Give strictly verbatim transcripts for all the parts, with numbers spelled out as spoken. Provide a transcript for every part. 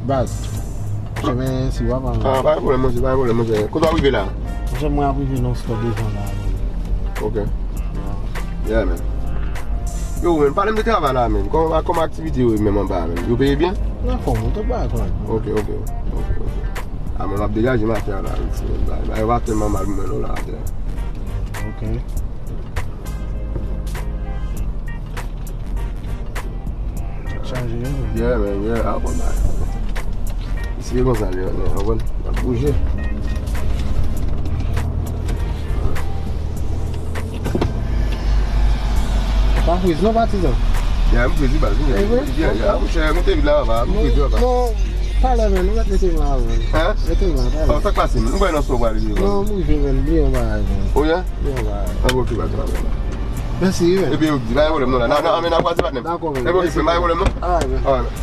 Baz, chemen si w ap al. Ah, pa gen pwoblèm, monchè, pa gen pwoblèm, monchè. Kote w ap rive la? Monchè, mwen ap rive nan stò devan la, menm. Ok. Yeah, man. Yo, man, pale m de travay la, man. Kòman, kòman aktivite yo ye menm anba a, man? Yo peye byen? Nan fòm, tout bagay kòrèk. Ok, ok, ok, ok. Ah, mwen, m ap degaje maten an la, wi, ti, man. Bagay yo pa tèlman mal pou mwen, non, la, atè. Ok. Tout chaje, wi. Yeah, man, yeah. Ah, bon, bagay. Isi, se konsa, li, li, konprann? L ap bouje. Pa friz non, patizan. Yeah, m friz, baz. E vre? Yeah, yeah. Ah, monchè, moute vit la, papa. M friz, papa. Non, talè, men, nou mèt mete m la, men. Hein? Mete m la, talè. Oh, sa k pase, men? M kwè nan son pral rive. Non, m rive, men, bliye yon bagay, men. Oh, yeah? Bliye yon bagay. An, ok, baz, papa. Mèsi, wi, men. Epi, yo di, pa gen pwoblèm, non, la. Nan, nan, men, n a kwaze, patnè. Dakò, men. Epi, ok, mèsi, men, pa gen pwoblèm, non? Alright, men. Alright, men.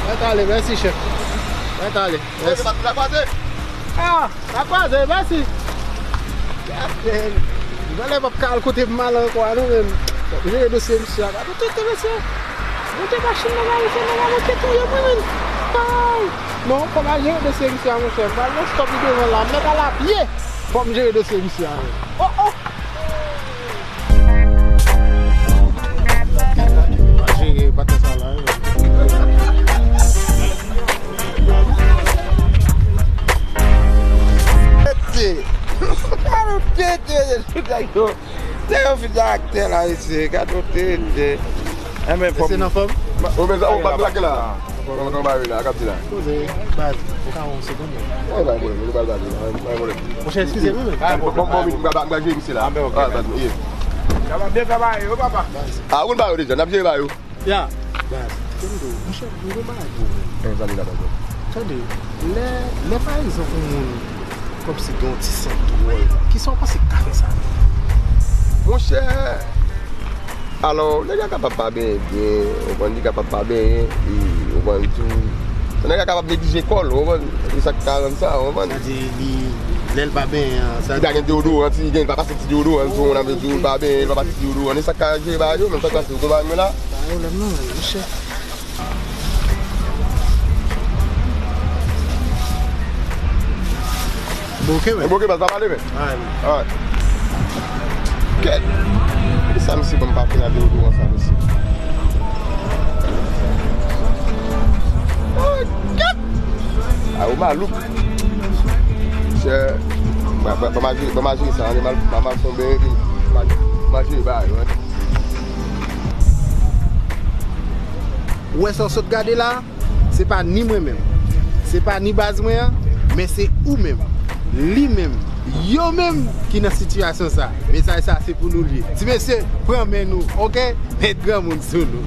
Mèt ale, mèsi, chèf. Mèt ale, mèsi. Ah, sa kwaze, mèsi. Gade, valè p ap ka al kote m al ankò a, non, men. Fòk m jere dosye misye a. Gade, tete, mesye. Monte machin nan, gade, se nèg la monte touye mwen, men. Ay! Non, fò m al jere dosye misye a, monchè. M pral nan stòp li devan la. M mèt al apye. Fò m jere dosye misye a, men. Oh, oh! Jere patè sa la, wi. Tete. Tete, tete, tete. Nèg yo fin aktè la, mesye. Gade yon tete. Enben, fò m. Mesye nan fòm? Ou bezwen, ou pa plake la. Kòman, kòman bagay la, kap di la? Koze, baz, ou ka yon segonn, men. Ay, pa gen pwoblèm, nou pral pale, pa gen pwoblèm. Monchè, eskize m, men. Bon, bon, bon, m pral, m pral jere misye la. Ah, ben, ok. Ah, baz, yeah. Sa va byen fè bagay yo, papa. Ah, ou konn bagay yo deja, n ap jere bagay yo. Ya. Baz, tande, monchè, m gon bagay pou ou, men. Eh, sa li la, baz. Tande, lè, lè pa egzanp, yon moun kòmsi gen yon ti sant dwòl. Kisa w panse k ka fè sa? Monchè, alò, nèg la kapab pa benyen byen, ou konprann, li kapab pa benyen, li, ou konprann, tou. Nèg la kapab neglije kò l, ou konprann, e sa k ka rann sa, ou konprann. Sa di, li, lè l pa benyen an, sa. Li pa gen deodoran, li gen, li pa pase ti deodoran sou moun, ap di w li pa benyen, li pa pase ti deodoran, e sa k ka jere bagay yo, men sa k pase, ou konprann mwen la? Pa gen pwoblèm non, monchè. Bon, ok, men. Bon, ok, baz, pa pale, men. Alright. Alright. Kèt. Kisa misye ban m pa fin avè yo douvan sa, mesye? Ay, kèt. A, ou malouk. Chè. Ba, ba, ba, malgre, ba, malgre sa, ale mal, mal, mal fon byen, epi mal, mal jere bagay yo, hein. Ou wè sa w sot gade la? Se pa ni mwen menm, se pa ni baz mwen an, men se ou menm, li menm, yo menm ki nan sitiyasyon sa. Mesaj sa se pou nou l ye. Ti mesye, pran men nou, ok? Met granmoun sou nou.